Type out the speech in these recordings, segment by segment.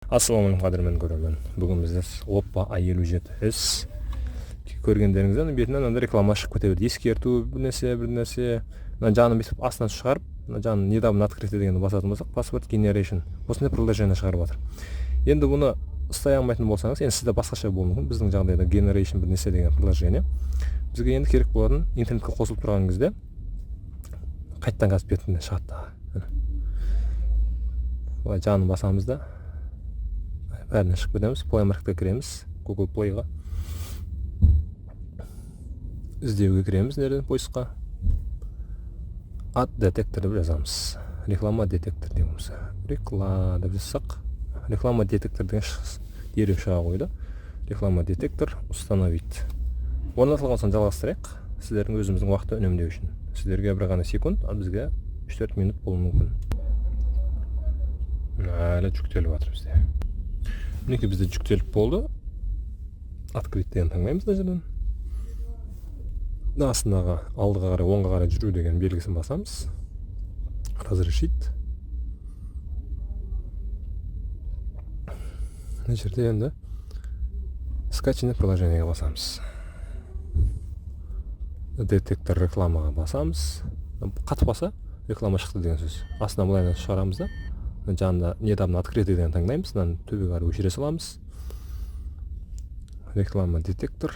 Ассалаумағалейкум, қадірмен көрермен. Бүгін бізде Oppo A57s. Көргендеріңізден бетінен мынандай реклама шығып кете берді. Ескерту, бір нәрсе, бір нәрсе. Мына жағын бүйтіп астынан шығарып, мына жағын недавно открытый дегенді басатын болсақ, password generation осындай приложение шығарып жатыр. Енді бұны ұстай алмайтын болсаңыз, енді сізде басқаша болуы мүмкін. Біздің жағдайда generation бір нәрсе деген приложение. Бізге енді керек болатын интернетке қосылып тұрған кезде қайтадан қазір бетінде шығады тағы. Былай жағын басамыз да, бәріне шығып кетеміз. Play Marketке кіреміз, Google Playға. Іздеуге кіреміз, нерден поискқа. Ad детектор деп жазамыз. Реклама детектор деп болмаса. Реклама деп жазсақ, реклама детектор деген дереу шыға қойды. Реклама детектор установить. Орнатылған соң жалғастырайық. Сіздердің өзіміздің уақытты үнемдеу үшін. Сіздерге бір ғана секунд, ал бізге 3-4 минут болуы мүмкін. Әлі жүктеліп жатыр бізде. Мінекей, бізде жүктеліп болды. Открыть деген таңдаймыз мына жерден. Астындағы алдыға қарай, оңға қарай жүру деген белгісін басамыз. Разрешить. Мына жерде енді скачанное приложениеге басамыз. Детектор рекламаға басамыз. Қатып қалса, реклама шықты деген сөз. Астынан былай шығарамыз да, жанында недавно открытый деген таңдаймыз. Мынаны төбеге қарай өшіре саламыз. Реклама детектор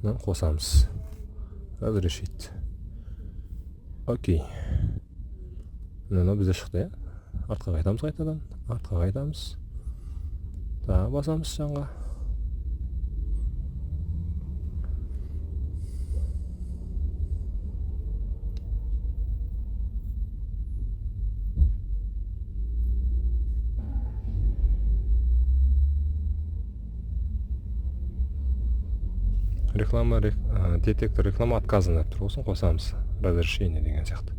мынаны қосамыз. Разрешить. Окей. Мынау бізде шықты, иә. Артқа қайтамыз қайтадан. Артқа қайтамыз. Тағы басамыз жанға. Реклама детектор реклама отказано деп тұр, осыны қосамыз. Разрешение деген сияқты.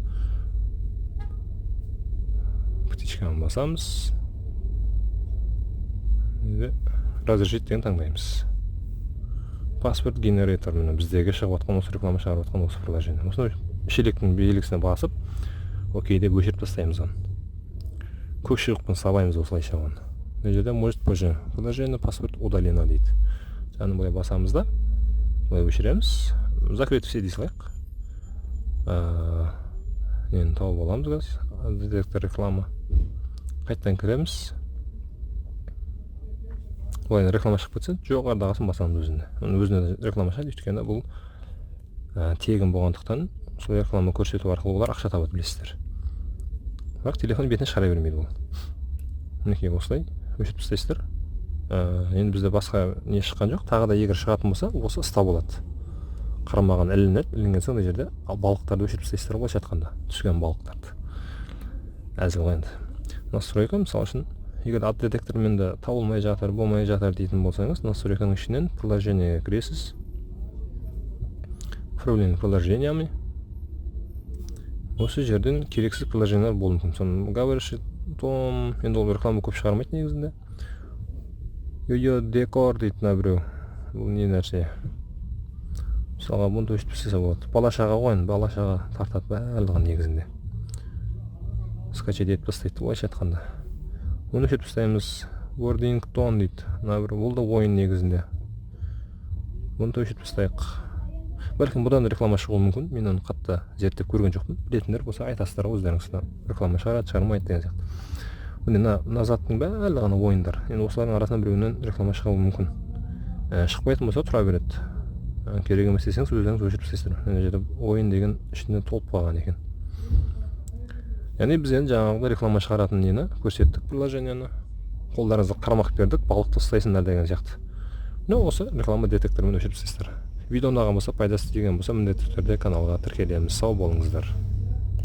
Птичканы басамыз. Разрешить деген таңдаймыз. Паспорт генератор, міне біздегі шығып жатқан осы реклама шығарып жатқан осы приложение. Осыны шелектің белгісіне басып, окей деп өшіріп тастаймыз оны. Көк шұйықпен сабаймыз осылайша оны. Мына жерде может позже приложение паспорт удалено дейді. Жаңа былай басамыз да, былай өшіреміз. Закрыть все дей салайық. Нені тауып аламыз қазір. Детектор реклама. Қайтадан кіреміз. Былай реклама шығып кетсе, жоғарыдағысын басамыз өзінде. Оның өзіне реклама шығады, өйткені бұл тегін болғандықтан сол реклама көрсету арқылы олар ақша табады, білесіздер. Бірақ телефон бетіне шығара бермейді бұл. Мінекей осылай өшіріп тастайсыздар. Енді бізде басқа не шыққан жоқ. Тағы да егер шығатын болса, осы ұста болады. Қармаған ілінеді, ілінген соң мына жерде балықтарды өшіріп тастайсыздар былайша айтқанда, түскен балықтарды. Әзіл ғой енді. Настройка, мысалы үшін, егер ад детектормен де табылмай жатыр, болмай жатыр дейтін болсаңыз, настройканың ішінен приложениеге кіресіз. Управление приложениями. Осы жерден керексіз приложениелер болуы мүмкін. Соны говоришь том, енді ол реклама көп шығармайды негізінде. Йо-йо декор дейді мына біреу. Бұл не нәрсе? Мысалға, бұны өшіріп тастаса болады. Бала шаға ғой енді, бала шаға тартады барлығын негізінде. Скачать етіп тастайды былайша айтқанда. Оны өшіріп тастаймыз. Wordington дейді. Мына бір бұл да ойын негізінде. Бұны да өшіріп тастайық. Бәлкім бұдан реклама шығуы мүмкін. Мен оны қатты зерттеп көрген жоқпын. Білетіндер болса айтасыздар ғой өздеріңіз. Реклама шығарады, шығармайды деген сияқты. Міне мына заттың барлығы ойындар. Енді осылардың арасынан біреуінен реклама шығуы мүмкін. Шықпайтын болса тұра береді. Керек емес десеңіз өздеріңіз өшіріп тастайсыздар. Мына жерде ойын деген ішінде толып қалған екен. Яғни біз енді жаңағыдай реклама шығаратын нені көрсеттік, приложениені. Қолдарыңызға қармақ бердік, балықты ұстайсыңдар деген сияқты. Міне осы реклама детекторымен өшіріп тастайсыздар. Видео ұнаған болса, пайдасы тиген болса, міндетті түрде каналға тіркелеміз. Сау болыңыздар.